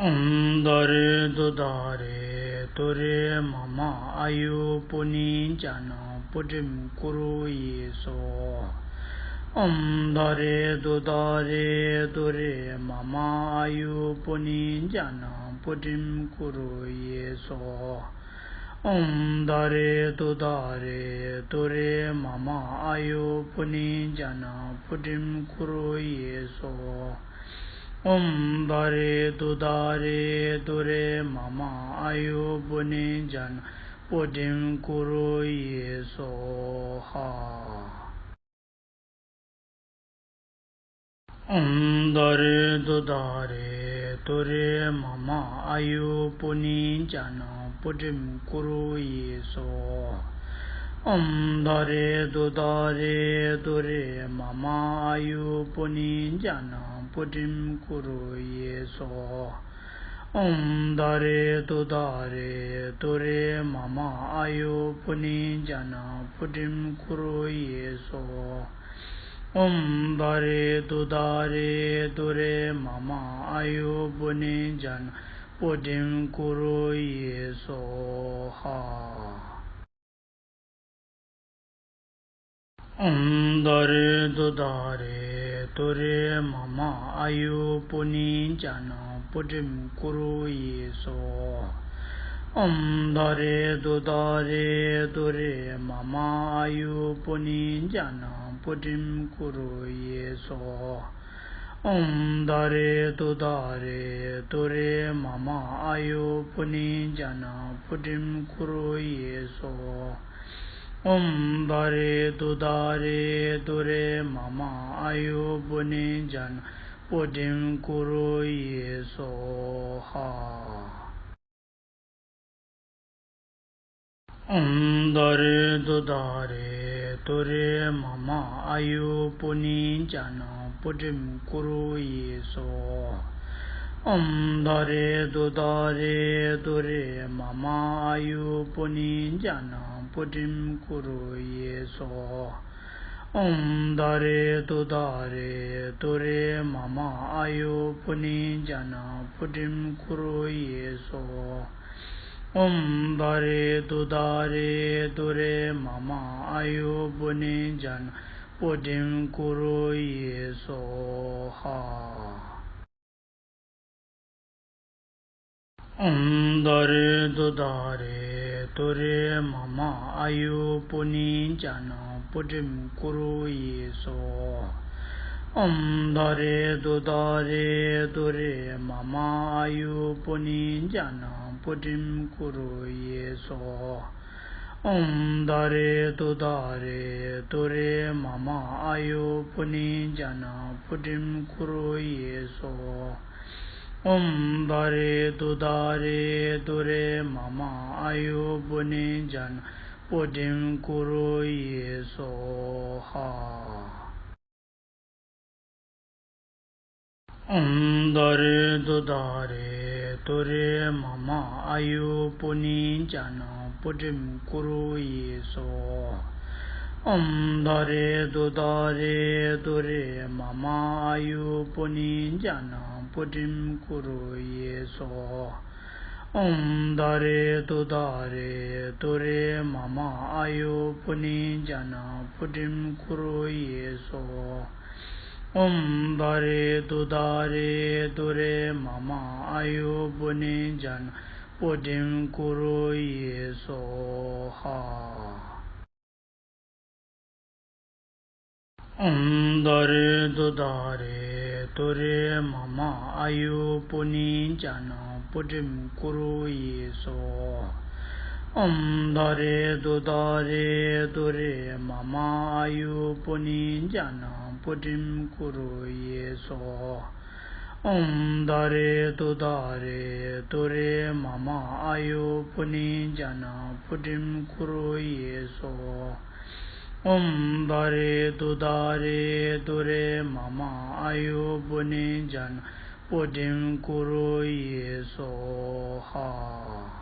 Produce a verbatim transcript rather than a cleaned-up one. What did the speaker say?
Om Dhare Dudhare Dure Mama Ayu Puni Jana Putim Kuru Yeso. Om Dhare Dudhare Dure Mama Ayu Puni Jana Putim Kuru Yeso. Om Dhare Dudhare Dure Mama Ayu Puni Jana Putim Kuru Yeso. Om Dhare Dudhare Dure Mama Ayu Puni Jana Putim Kuru Yeso. Ha. Om Dhare Dudhare Dure Mama Ayu Puni Jana Putim Kuru Yeso. Om Dhare Dudhare Dure Mama Ayu Puni Jana Putim Kuru Yeso. Om Dhare Dudhare Dure Mama Ayu Puni Jana Putim Kuru Yeso. Om Dhare Dudhare Dure Mama Ayu Puni Jana Putim Kuru Yeso. Ha. Om Dhare Dudhare Dure Mama Ayu Puni Jana Putim Kuru Yeso. Om Dhare Dudhare Dure Mama Ayu Puni Jana Putim Kuru Yeso. Om Dhare Dudhare Dure Mama Ayu Puni Jana Putim Kuru Yeso. Om Dhare Dudhare Dure Mama Ayu Puni Jana Putim Kuru Yeso. Ha. Om Dhare Dudhare Dure Mama Ayu Puni Jana Putim Kuru Yeso. Om Dhare Dudhare Dure Mama Ayu Puni Jana Putim Kuru Yeso. Om Dhare Dudhare Dure Mama Ayu Puni Jana Putim Kuru Yeso. Om Dhare Dudhare Dure Mama Ayu Puni Jana Putim Kuru Yeso. Ha. Om Dhare Dudhare Dure Mama Ayu Puni Jana Putim Kuru Yeso. Om Dhare Dudhare Dure Mama Ayu Puni Jana Putim Kuru Yeso. Om Dhare Dudhare Dure Mama Ayu Puni Jana Putim Kuru Yeso. Om Dhare Dudhare Dure Mama Ayu Puni Jana Putim Kuru Yeso. Ha. Om Dhare Dudhare Dure Mama Ayu Puni Jana Putim Kuru Yeso. Om Dhare Dudhare Dure Mama Ayu Puni Jana Putim Kuru Yeso. Om Dhare Dudhare Dure Mama Ayu Puni Jana Putim Kuru Yeso. Om Dhare Dudhare Dure Mama Ayu Puni Jana Putim Kuru Yeso. Ha. Om Dhare Dudhare Dure Mama Ayu Puni Jana Putim Kuru Yeso. Om Dhare Dudhare Dure Mama Ayu Puni Jana Putim Kuru Yeso. Om Dhare Dudhare Dure Mama Ayu Puni Jana Putim Kuru Yeso. Om Dhare Dudhare Dure Mama Ayu Puni Jana Putim Kuru Yeso. Ha.